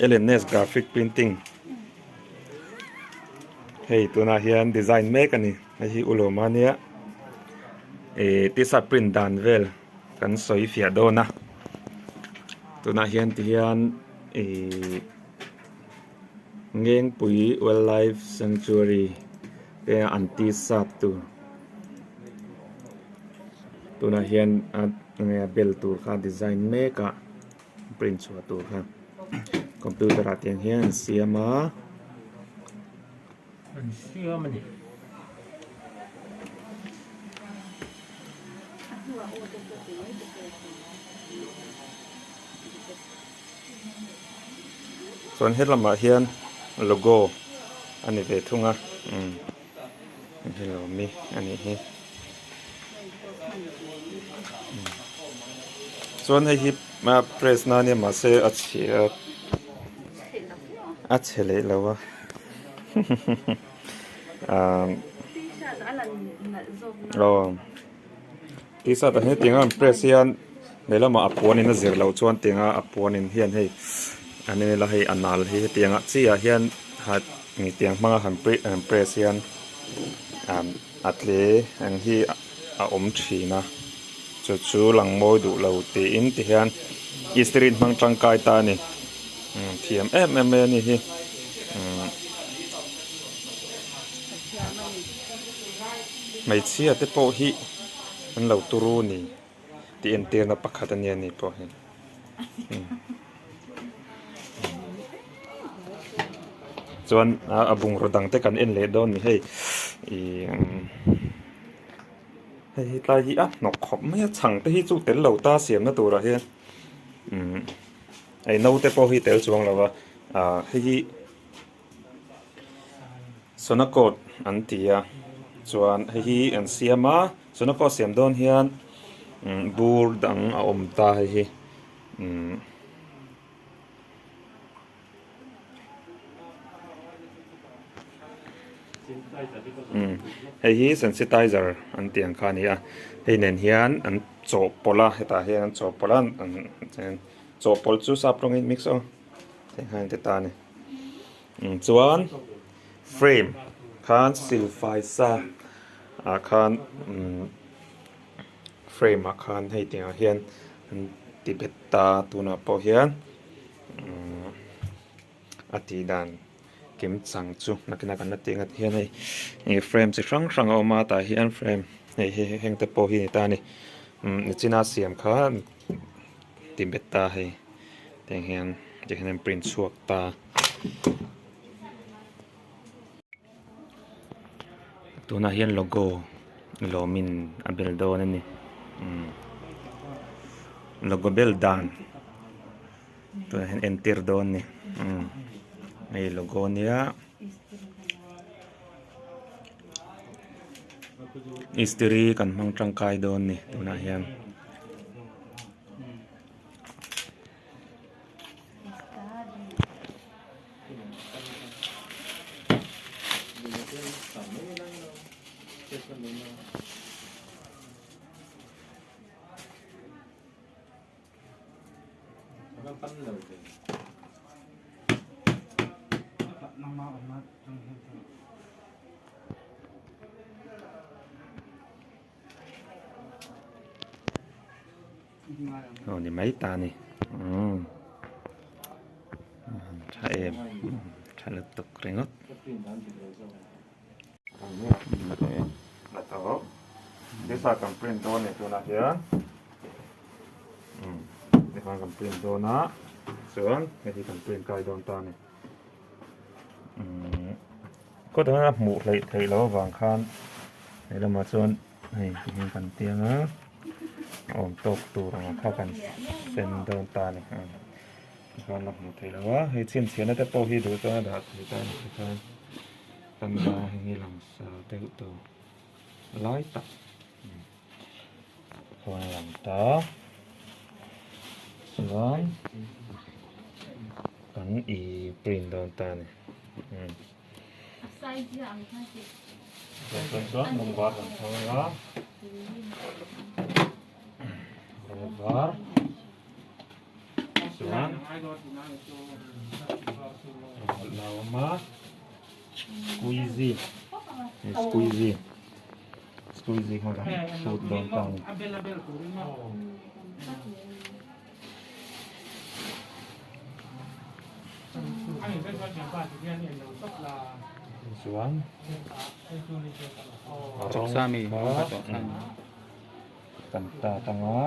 L&S graphic printing hei tunah hian design mek a ni hei hi ulawma nia ih t-shirt print dan vel kan sawi fiah dawn a tunah hian ti hian ih Ngengpui wildlife sanctuary te an t-shirt tur tunah hian a bel tur kha design mek a. Print chhuah tur kha computer ah tiang hian an siam a. An siam a ni. Chuan helamah hian logo a ni ve thung a umm hei lawm i a nih hi. Chuan hei hi press na ania mahse a chhia a chhe leh lo a aw t-shirt ah hian tiang a an press hian lehlamah a puan in a zir loh chuan tiang a a puan in hian hei an en ila hei a nal hi hetiang ah chi ah hian tiang hmanga han press hian. A tle ang hi a awm thin a chu chu lang mawi duh lo tiin ti hian istiri hmang tangkai ta a ni thiam em em mai a ni hi hmeichhia te pawh hi an lo turu ni tih entirna pakhat a nia ni pawh hi. Chuan a bungraw dang te kan en leh dawn ni hei ih hei hi tlai hi a hnawk khawp mai a chhang te hi chu tel lo ta siamna turah hian umm hei naute pawh hi tel chuang lo va ah hei hi Sonakawt an ti a chuan hei hi an siam a Sonakawt siam dawn hian bur dang a awm ta hei hi umm. Hei hi sensitizer an tih ang kha a ni a hei nen hian an chawhpawlh a hetah hian an chawhpawlh a chawhpawlh chu sap tawngin mix aw heng hian an ti ta a ni chuan frame khan silfai sa ah khan frame ah khan hei tiangah hian an ti bet ta tunah pawh hian a tih dan kim chang chu nakinah kan la tih ang hian hei ih frame chi hrang hrang a awm a tah hian frame hei hi heng te pawh hi a ni ta a ni nichina siam kha ti bet ta hei tiang hian tiang hian an print chhuak ta. Tunah hian logo lawmin a bel dawn a ni logo bel dan tunah hian entir dawn a ni hei logo ania istiri kan hmang tangkai dawn a ni tunah hian. Aw ni mai ta ni umm tha em tha lutuk ringawt. Tisa kan print dawn ni tunah hian umm tikhan kan print dawn a chuan hei hi kan print kai dawn ta a ni umm kawt a hmuh hleih theih loh avang khan he lamah chuan hei ti hian kan tiang a awm tawk tur ang kha kan sen dawn ta a ni tikhan a hmuh theih loh a hei chhinchhiahna te pawh hi duh chuan a dah thei ta a ni tikhan kan dah heng hi langsar deuh tur lai tak chuan a lang ta chuan kan ih print dawn ta a ni. Chuan rawng var kan thlang anga rawng var. Chuan hawlh la awm a squeezy hei squeezy squeezy kha kan hrut dawn ta a ni. Chuan rawng kha kan tat anga.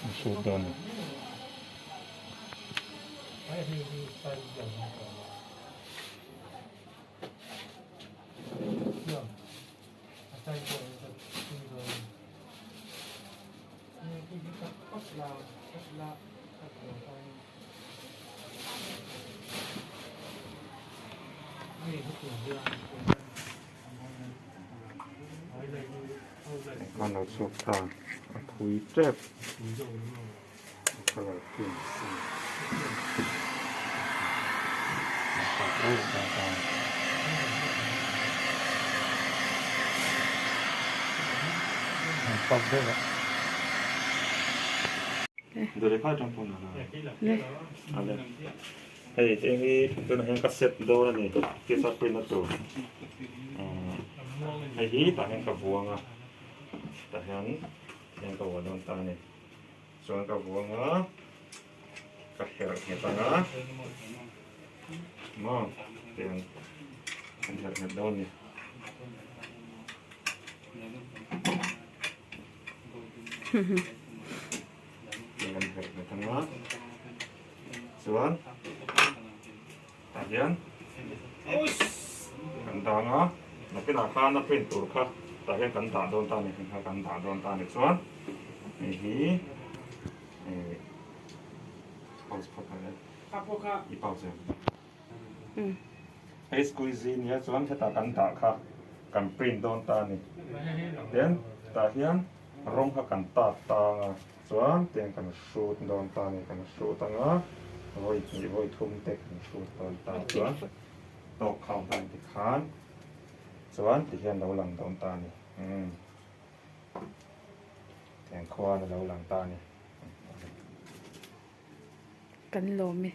An hrut dawn a ni. Khan lo chhuak ta a thui tep a colour pink an pak deuh a. Hei heng hi tunah hian ka set dawn a ni t-shirt print na tur hei hi tah hian ka vuang a tah hian hian ka vuah dawn ta a ni chuan ka vuang a ka herh nghet ang a maw tiang kan herh nghet dawn a ni. Tiang kan herh nghet ang a. Chuan tah hian kan dang a, nakinah khan a print tur kha tah hian kan dah dawn ta a ni, heng kha kan dah dawn ta a ni. Chuan hei hi eh pause phawt ang e, i pause em? Hei squeeze nia chuan hetah kan dah kha kan print dawn ta a ni. Tin tah hian rawng kha kan tat tang a. Chuan tiang kan hrut dawn ta ni kan hrut ang a, vawi hnih vawi thum te kan hrut dawn ta chuan tawk khau dan ti khan chuan ti hian lo lang dawn ta ni umm tiang khuan a lo lang ta ni. Kan lawm e.